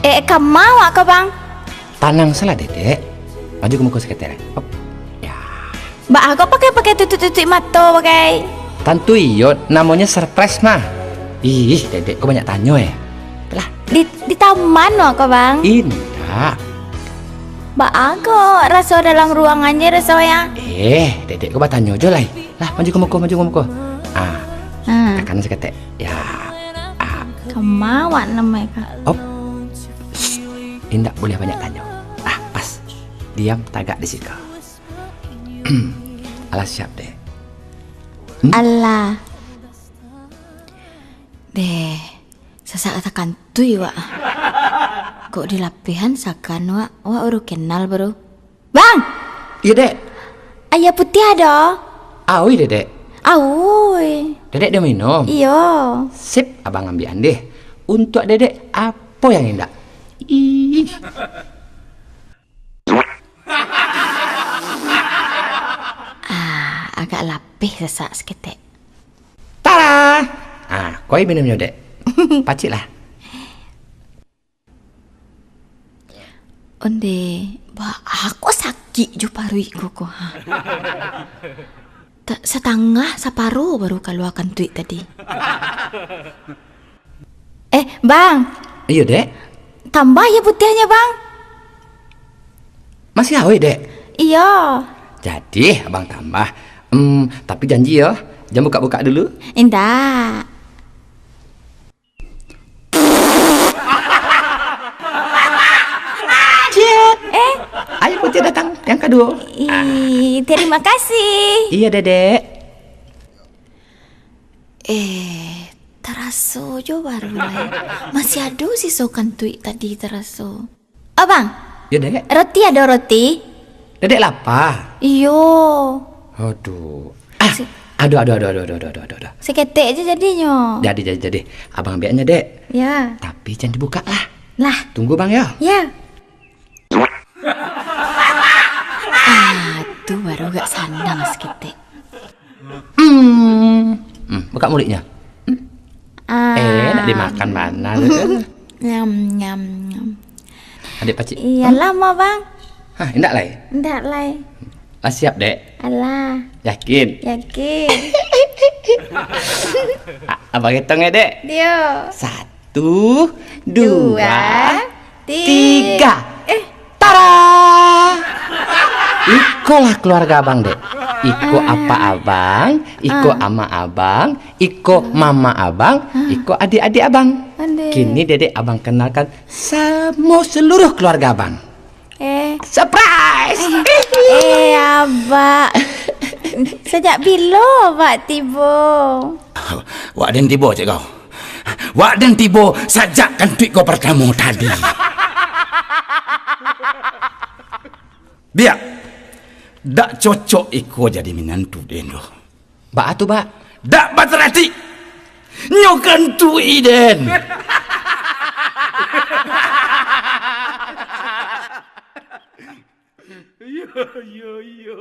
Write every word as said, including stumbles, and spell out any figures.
Eh, kama awak ko, Bang? Tanang salah, Dedek. Maju ka muko saketek. Hop. Ya. Baa kok pakai-pakai tutuik-tutuik mato bagai? Tantu iyo, namonyo surprise mah. Ih, Dedek ko banyak tanyo, eh. Lah. Di, di taman awak ko, Bang? Indak. Baa kok raso dalam ruangan je raso, ya? Eh, Dedek ko batanyo jo lai. Lah, maju ka muko, maju ka muko. Ah, Hmm. ka kanan saketek. Ya. Ah. Kama awak namo ka? Op. Shh. Indak buliah banyak tanyo. Ah, pas. Diam tagak di siko. Alah siap, Dek. Hmm? Alah. Deh, sasak takantuik wak. Kok dilapehan sakan wak, wak baru kenal baru. Bang! Iyo, Dek. Aia putiah ado? Auih, Dedek. Auih. Dedek ado minum? Iyo. Sip, abang ambiakan deh. Untuak Dedek, apo yang indak? Ih. Ah, agak lapeh sasak saketek. Tara! Ah, koi minumnyo, Dek. Paciklah. Onde, baa kok sakik jo paruik ko, ko, ha? Ta-, satangah, saparo baru kalua kantuik tadi. Eh, Bang. Iyo, Dek. Tambah yo putiahnyo, Bang. Masih auih, Dek? Iyo. Jadi, Abang tambah. Em, tapi janji yo, jan bukak-bukak dulu. Indak. Ciek. Eh? Aia putiah datang, yang kaduo. Ih, terima kasih. Iyo, Dedek. Eh, taraso jo baru lai. Masih ado siso kantuik tadi taraso. Oh, Bang. Yo, Dek. Roti ado roti? Dedek lapa. Iyo. Aduh. Ah, Si- ado, ado, ado, ado, ado, ado, ado, ado. Saketek aja jadinyo. Jadi, jadi, jadi. Abang ambiaknyo, Dek. Ya. Tapi jan dibukak lah. Lah. Tunggu, Bang, yo. Ya. Ah, tu baru agak sanang saketek. Hmm. Hmm, bukak mulutnyo. Hmm. Ah. Eh, nak dimakan bana tu. Nyam, nyam, nyam. Adik pacik. Iya, hmm? Lama, Bang. Hah, indak lai? Indak lai. Lah siap, Dek? Alah. Yakin? Yakin. A-, abang hitong ya, Dek? Dio. Satu, dua, Dua, tiga. Tiga. Eh. Tara! Ikolah keluarga abang, Dek. Iko Ah. apa abang, iko Ah. ama abang, iko Ah. mama abang, Ah. iko adik-adik abang. Adik. Kini Dedek abang kenalkan samo seluruh keluarga abang. Eh. Surprise! Eh, Abak. Sajak bilo Abak tibo? Wak den tibo, cek kau. Wak den tibo sajak kantuik ko partamo tadi. Biak. Dak cocok iko jadi minantu den doh. Baa tu, Bak? Dak bataratik. Nyo kantuik den. Iyo, iyo, iyo.